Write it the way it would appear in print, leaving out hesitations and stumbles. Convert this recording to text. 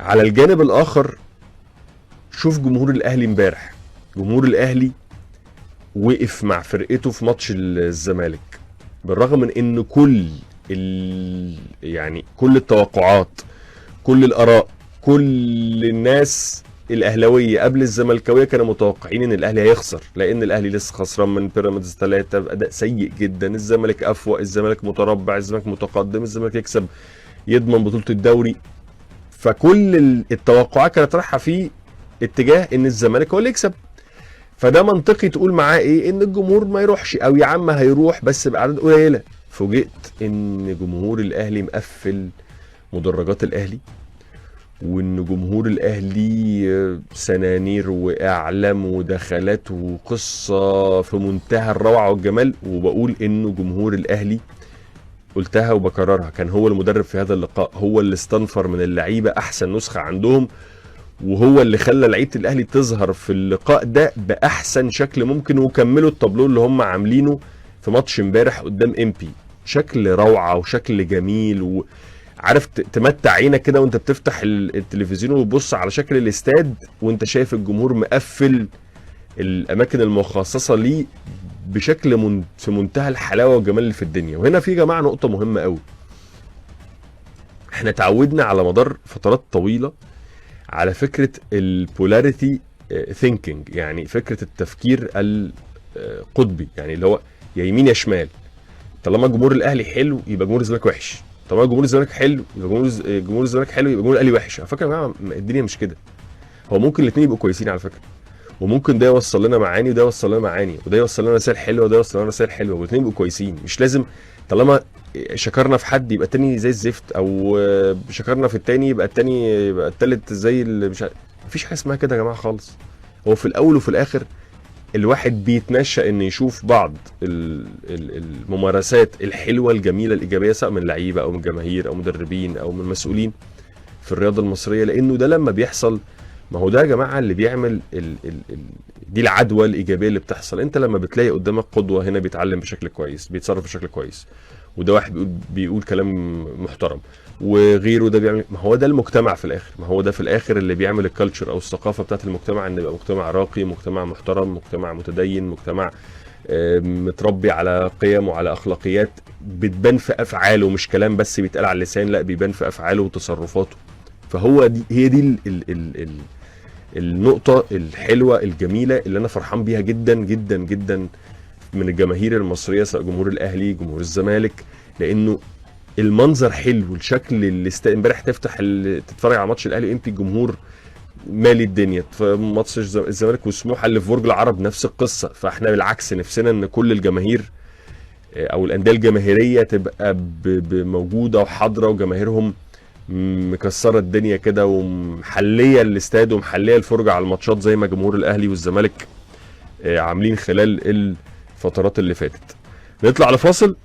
على الجانب الاخر شوف جمهور الاهلي امبارح، جمهور الاهلي وقف مع فرقته في ماتش الزمالك، بالرغم من ان كل يعني كل التوقعات، كل الاراء، كل الناس الاهلاوية قبل الزملكاويه كانوا متوقعين ان الاهلي هيخسر، لان الاهلي لسه خسران من بيراميدز 3 باداء سيء جدا، الزمالك افوق، الزمالك متربع، الزمالك متقدم، الزمالك يكسب يضمن بطوله الدوري. فكل التوقعات كانت رايحة في اتجاه ان الزمالك هو اللي يكسب. فده منطقي تقول معاه ايه؟ ان الجمهور ما يروحش، او يا عم هيروح بس باعداد قليله. فوجئت ان جمهور الاهلي مقفل مدرجات الاهلي، وان جمهور الاهلي سنانير واعلام ودخلات وقصة في منتهى الروعة والجمال. وبقول انه جمهور الاهلي، قلتها وبكررها، كان هو المدرب في هذا اللقاء، هو اللي استنفر من اللعيبة احسن نسخه عندهم، وهو اللي خلى لعيبة الاهلي تظهر في اللقاء ده باحسن شكل ممكن، وكملوا التابلو اللي هم عاملينه في ماتش امبارح قدام امبي، شكل روعه وشكل جميل، وعارف تمتع عينك كده وانت بتفتح التلفزيون وتبص على شكل الاستاد وانت شايف الجمهور مقفل الاماكن المخصصة ليه بشكل في منتهى الحلاوة والجمال اللي في الدنيا. وهنا في يا جماعة نقطة مهمة قوي، احنا تعودنا على مدار فترات طويلة على فكرة ال polarity thinking، يعني فكرة التفكير القطبي، يعني اللي هو يا يمين يا شمال. طالما جمهور الاهلي حلو يبقى جمهور الزمالك وحش، طالما جمهور الزمالك حلو يبقى جمهور الزمالك حلو يبقى جمهور الاهلي وحش. على فكرة يا جماعة الدنيا مش كده، هو ممكن الاثنين يبقوا كويسين على فكرة، وممكن ده يوصل لنا معاني وده يوصل لنا معاني، وده يوصل لنا رسائل حلوة وده يوصل لنا رسائل حلوة، والاثنين يبقوا كويسين. مش لازم طالما شكرنا في حد يبقى التاني زي الزفت، او شكرنا في التاني يبقى التاني يبقى التالت زي اللي مش مفيش حاجة اسمها كده يا جماعة خالص. هو في الاول وفي الاخر الواحد بيتنشأ ان يشوف بعض الممارسات الحلوة الجميلة الايجابية، سواء من لعيبة او من جماهير او مدربين او من مسؤولين في الرياضة المصرية، لانه ده لما بيحصل، ما هو ده يا جماعة اللي بيعمل ال ال ال دي العدوى الايجابية اللي بتحصل. انت لما بتلاقي قدامك قدوة هنا بيتعلم بشكل كويس، بيتصرف بشكل كويس، وده واحد بيقول كلام محترم، وغيره ده بيعمل، ما هو ده المجتمع في الاخر، ما هو ده في الاخر اللي بيعمل ال culture او الثقافة بتاعت المجتمع، ان يبقى مجتمع راقي، مجتمع محترم، مجتمع متدين، مجتمع متربي على قيم وعلى اخلاقيات بتبان في افعاله، مش كلام بس بيتقال على اللسان، لا بيبان في افعاله وتصرفاته. فهو دي هي دي ال ال ال ال النقطة الحلوة الجميلة اللي انا فرحان بيها جدا جدا جدا من الجماهير المصرية، سواء جمهور الاهلي جمهور الزمالك، لانه المنظر حلو، الشكل اللي امبارح تفتح تتفرج على ماتش الاهلي امبي، الجمهور مالي الدنيا، في ماتش الزمالك وسموحه اللي في برج العرب نفس القصة. فاحنا بالعكس نفسنا ان كل الجماهير او الاندية الجماهيرية تبقى موجودة وحاضره، وجماهيرهم مكسرة الدنيا كده ومحليه الاستاد ومحليه الفرجة على الماتشات زي ما جمهور الاهلي والزمالك عاملين خلال الفترات اللي فاتت. نطلع لفاصل